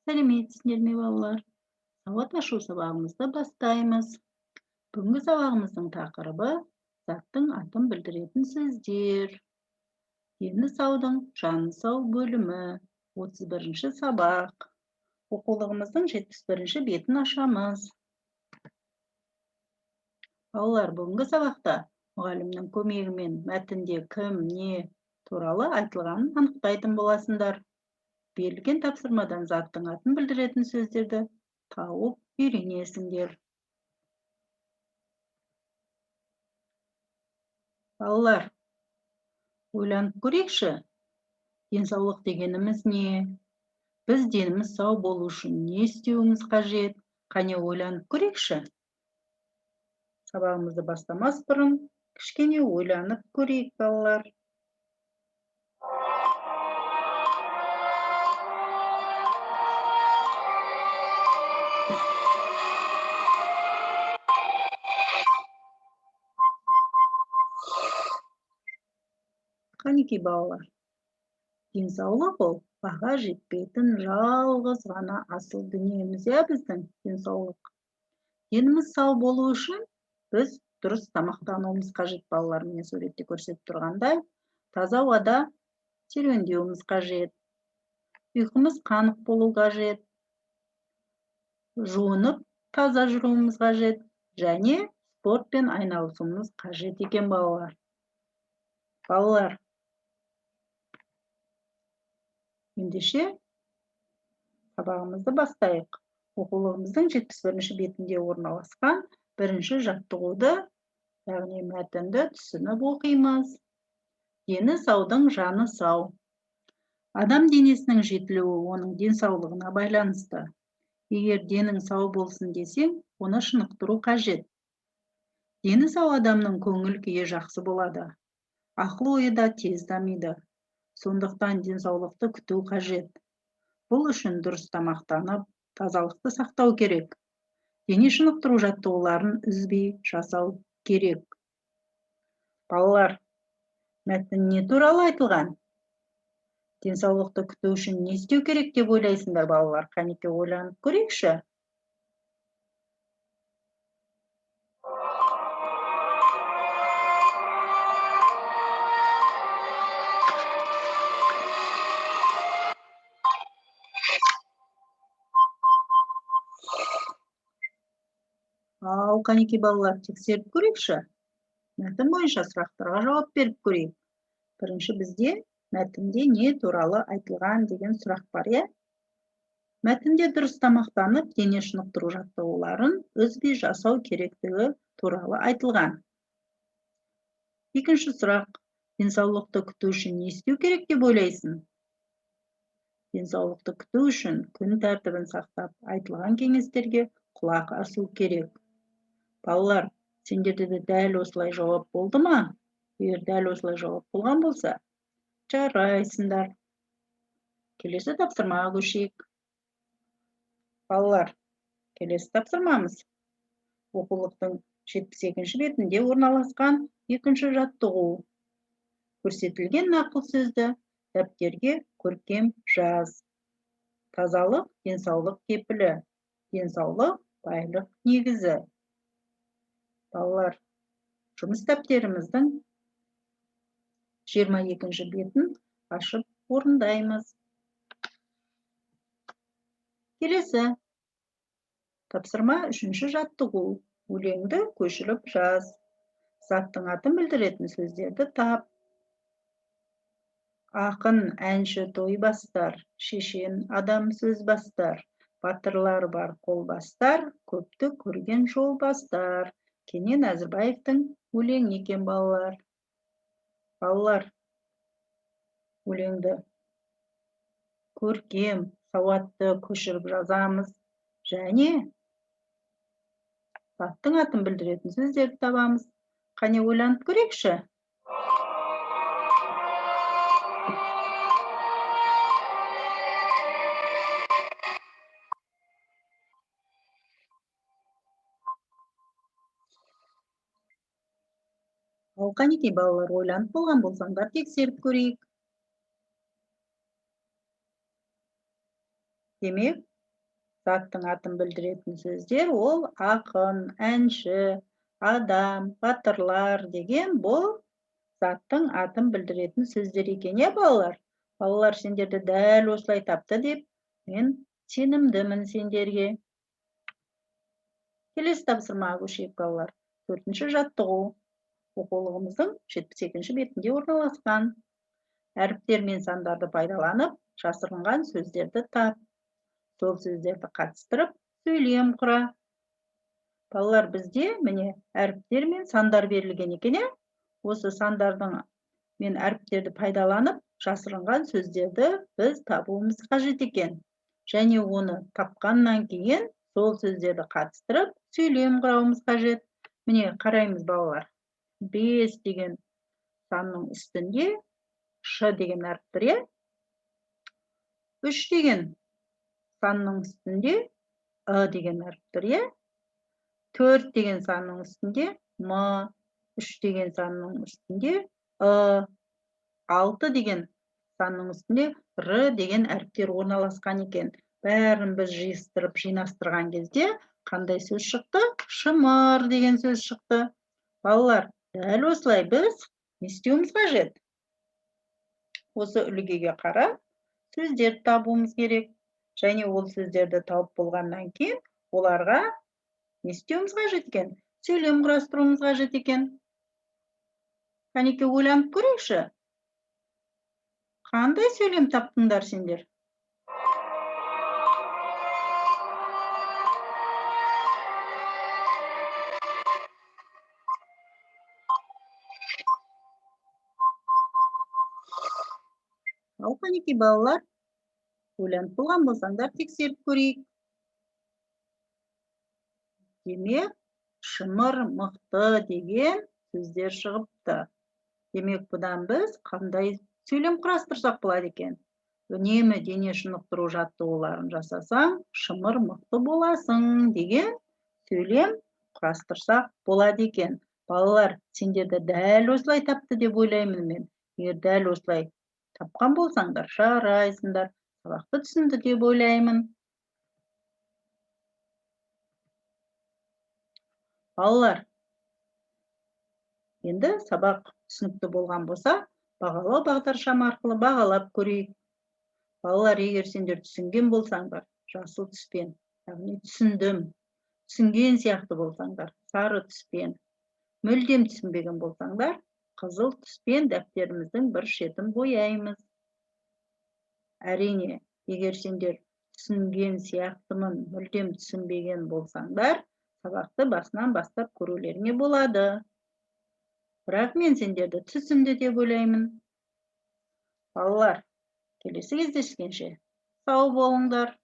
Сәлеметсіздер ме, балалар? Сауат ашу сабағымызды бастаймыз. Бүгінгі сабағымыздың тақырыбы заттың атын білдіретін сөздер. Дені саудың жаны сау бөлімі, 31-ші сабақ. Оқулығымыздың 71-ші бетін ашамыз. Балалар, бүгінгі сабақта мұғалімнің көмегімен мәтінде кім, не туралы айтылғанын анықтайтын боласыңдар. Берілген тапсырмадан заттың атын білдіретін сөздерді тауып үйренесіңдер. Балалар, ойланып көрейікші. Денсаулық дегеніміз не? Біз деніміз сау болу үшін не істеуіміз қажет? Қане ойланып көрейікші. Сабағымызды бастамас бұрын кішкене ойланып көрейік, балалар. Қанекей, балалар, денсаулық ол баға жетпейтін жалғыз ғана асыл дүниеміз, иә, біздің денсаулық. Деніміз сау болу үшін біз дұрыс тамақтануымыз қажет, балалар. Міне суретте көрсетіп тұрғандай, таза ауада серуендеуіміз қажет, ұйқымыз қанық болу қажет, жуынып таза жүруіміз қажет және спортпен айналысуымыз қажет екен, балалар. Балалар, ендеше сабағымызды бастайық. Оқулығымыздың 71-ші бетінде орналасқан бірінші жаттығуды, яғни мәтінді түсініп оқимыз. Дені саудың жаны сау. Адам денесінің жетілуі оның денсаулығына байланысты. Егер денің сау болсын десең, оны шынықтыру қажет. Дені сау адамның көңіл күйі жақсы болады. Ақыл ойы да тез дамиды. Сондықтан денсаулықты күту қажет. Бұл үшін дұрыс тамақтанып, тазалықты сақтау керек. Дене шынықтыру жаттығуларын үзбей жасау керек. Балалар, мәтін не туралы айтылған? Денсаулықты күту үшін не істеу керек деп ойлайсыңдар, балалар? Қанеке ойланып көрейікші. Ал қанекей, балалар, тексеріп көрейікші. Мәтін бойынша сұрақтарға жауап беріп көрейік. Бірінші бізде мәтінде не туралы айтылған деген сұрақ бар, иә? Мәтінде дұрыс тамақтанып, дене шынықтыру жаттығуларын үзбей жасау керектігі туралы айтылған. Екінші сұрақ. Денсаулықты күту үшін не істеу керек деп ойлайсың? Денсаулықты күту үшін күн тәртібін сақтап, айтылған кеңестерге құлақ асу керек. Балалар, сендерде де дәл осылай жауап болды ма? Егер дәл осылай жауап болған болса, жарайсыңдар. Келесі тапсырмаға көшейік. Балалар, келесі тапсырмамыз оқулықтың 72-ші бетінде орналасқан екінші жаттығу. Көрсетілген нақыл сөзді дәптерге көркем жаз. Тазалық денсаулық кепілі, денсаулық байлық негізі. Балалар, жұмыс дәптеріміздің 22-ші бетін ашып орындаймыз. Келесі тапсырма үшінші жаттығу. Өлеңді көшіріп жаз. Заттың атын білдіретін сөздерді тап. Ақын, әнші той бастар, шешен адам сөз бастар, батырлар бар қол бастар, көпті көрген жол бастар. Кенен Әзірбаевтың өлеңі екен, балалар. Балалар, өлеңді көркем, сауатты көшіріп жазамыз және заттың атын білдіретін сөздерді табамыз. Қане ойланып көрейікші. Ал қанекей, балалар, ойланып болған болсаңдар, тексеріп көрейік. Демек, Заттың атын білдіретін сөздер ол ақын, әнші, адам, батырлар деген бұл заттың атын білдіретін сөздер екен, иә, балалар? Балалар, сендерді дәл осылай тапты деп мен сенімдімін сендерге. Келесі тапсырмаға көшейік, балалар. 4-ші жаттығу. Оқулығымыздың 72-ші бетінде орналасқан. Әріптер мен сандарды пайдаланып, жасырынған сөздерді тап. Сол сөздерді қатыстырып, сөйлем құра. Балалар, бізде міне әріптер мен сандар берілген екен, иә? Осы сандардың мен әріптерді пайдаланып, жасырынған сөздерді біз табуымыз қажет екен. Және оны тапқаннан кейін сол сөздерді қатыстырып, сөйлем құрауымыз қажет. Міне қараймыз, балалар. 5 деген санның үстінде ш деген әріп тұр, иә? 3 деген санның үстінде ы деген әріп тұр, иә? 4 деген санның үстінде м, 3 деген санның үстінде ы, 6 деген санның үстінде р деген әріптер орналасқан екен. Бәрін біз жиыстырып, жинастырған кезде қандай сөз шықты? Шымыр деген сөз шықты. Балалар, дәл осылай біз не істеуіміз қажет? Осы үлгіге қарап сөздерді табуымыз керек. Және ол сөздерді тауып болғаннан кейін оларға не істеуіміз қажет екен? Сөйлем құрастыруымыз қажет екен. Кәнеке, ойланып көрейікші. Қандай сөйлем таптыңдар сендер? Ал қанекей, балалар, ойланып болған болсаңдар, тексеріп көрейік. Демек, шымыр, мықты деген сөздер шығыпты. Демек, бұдан біз қандай сөйлем құрастырсақ болады екен? Үнемі дене шынықтыру жаттығуларын жасасаң, шымыр мықты боласың деген сөйлем құрастырсақ болады екен. Балалар, сендерді дәл осылай тапты деп ойлаймын мен. Егер дәл осылай тапқан болсаңдар, жарайсыңдар. Сабақты түсінді деп ойлаймын. Балалар, енді сабақ түсінікті болған болса, бағалау бағдаршамы арқылы бағалап көрейік. Балалар, егер сендер түсінген болсаңдар, жасыл түспен, яғни түсіндім, түсінген сияқты болсаңдар, сары түспен, мүлдем түсінбеген болсаңдар, қызыл түспен дәптеріміздің бір шетін бояймыз. Әрине, егер сендер түсінген сияқтымын, мүлдем түсінбеген болсаңдар, сабақты басынан бастап көрулеріңе болады. Бірақ мен сендерді түсінді деп ойлаймын. Балалар, келесі кездескенше сау болыңдар.